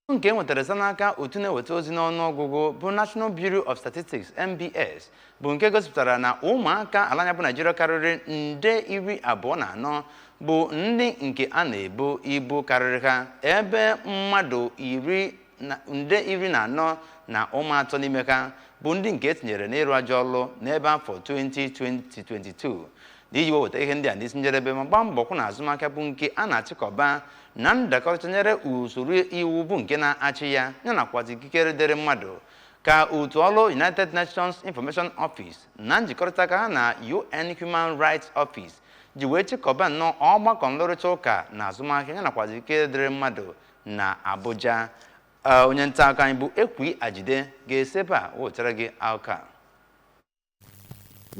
Nke enwetara site n'aka otu na-eweta ozi n'ọnụọgụgụ bụ National Bureau of Statistics, NBS, bụ nke gosipụtara na ụmụaka ala anyị bụ Naijiria karịrị nde 24 bụ ndị nke a na-ebo ibu karịrị ha, ebe mmadụ 14.3 n'ime ha bụ ndị nke etinyere n'ịrụ ajọ ọlụ n'ebe afọ 2022. Iji weweta ihe ndị a n'isi njedebe ma gbaa mbọ kwụ na azụmahịa bụ nke a na-achịkọba na ndakọrịta nyere usoro iwu bụ nke na-achị ya, ya nakwazi ikikere dịrị mmadụ, ka otu ọrụ United Nations Information Office na njikọrịta ka ha na UN Human Rights Office ji wee chịkọba nnọọ ọgbakọ nlụrịta ụka na azụmahịa ya nakwazi ikikere dịrị mmadụ na Abuja. Onye nta akụkọ anyị bụ Ekwi Ajide ga-esi ebe a wetara gị akụkọ a.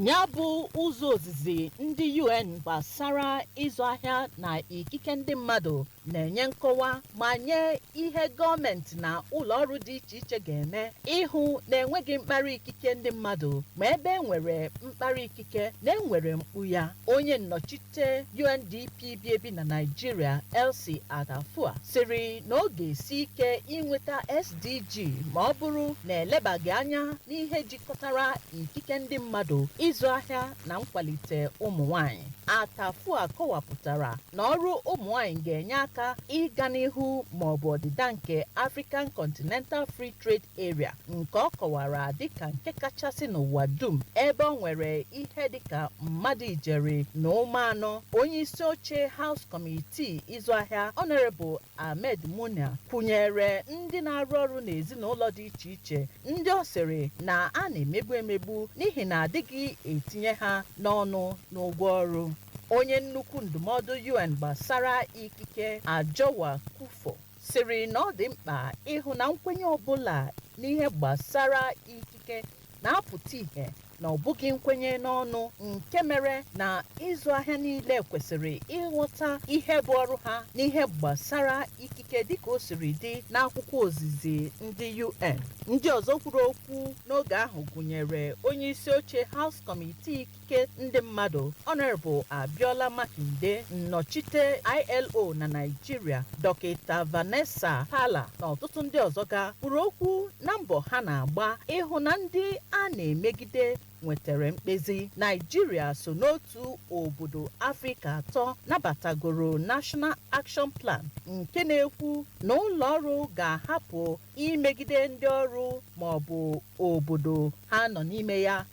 Ya bụ ụzọ ozizi ndị UN gbasara ịzụ ahịa na ikike ndị mmadụ na-enye nkọwa ma nye ihe gọọmenti na ụlọọrụ dị iche iche ga-eme ịhụ na enweghị mkparị ikike ndị mmadụ, ma ebe e nwere mkparị ikike na enwere mkpu ya. Onye nnọchite UNDP bi ebi na Naịjirịa, Elsie Adafua, sịrị na ọ ga-esi ike inweta SDG ma ọ bụrụ na elebaghị anya n'ihe jikọtara ikike ndị mmadụ, ịzụ ahịa na nkwalite ụmụ nwanyị. Atafua kọwapụtara na ọrụ ụmụ nwanyị ga-enye aka ịga n'ihu ma ọ bụ ọdịda nke African Continental Free Trade Area, nke ọ kọwara dịka nke kachasị n'ụwa dum, ebe ọ nwere ihe dịka mmadụ ijeri na ụma 4. Onye isi oche House Committee ịzụ ahịa, Honorable Ahmed Munya, kwụnyere ndị na-arụ ọrụ n'ezinụlọ dị iche iche, ndị ọ sịrị na a na-emegbu emegbu n'ihi na adịghị etinye ha n'ọnụ n'ụgwọ ọrụ. Onye nnukwu ndụmọdụ UN gbasara ikike, Ajowa Kufo, sịrị na ọ dị mkpa ịhụ na nkwenye ọbụla n'ihe gbasara ikike na-apụta ìhè, na ọ bụghị nkwenye n'ọnụ, nke mere na ịzụ ahịa niile kwesịrị ịghọta ihe bụ ọrụ ha n'ihe gbasara ikike dịka o siri dị n'akwụkwọ ozizi ndị UN. Ndị ọzọ kwuru okwu n'oge ahụ gụnyere onye isi oche House Committee ikike ndị mmadụ, Honorable Abiola Makinde, nnọchite ILO na Naịjirịa, Dọkịta Vanessa Pala, na ọtụtụ ndị ọzọ ga kwuru okwu na mbọ ha na-agba ịhụ na ndị a na-emegide nwetara mkpezi. Naijiria so n'otu obodo Afrịka atọ nabatagoro National Action Plan, nke na-ekwu na ụlọ ọrụ ga-ahapụ imegide ndị ọrụ ma ọ bụ obodo ha nọ n'ime ya.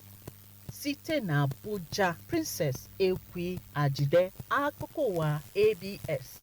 Site na Abuja, Princess Ekwi Ajide, akụkọ ụwa ABS.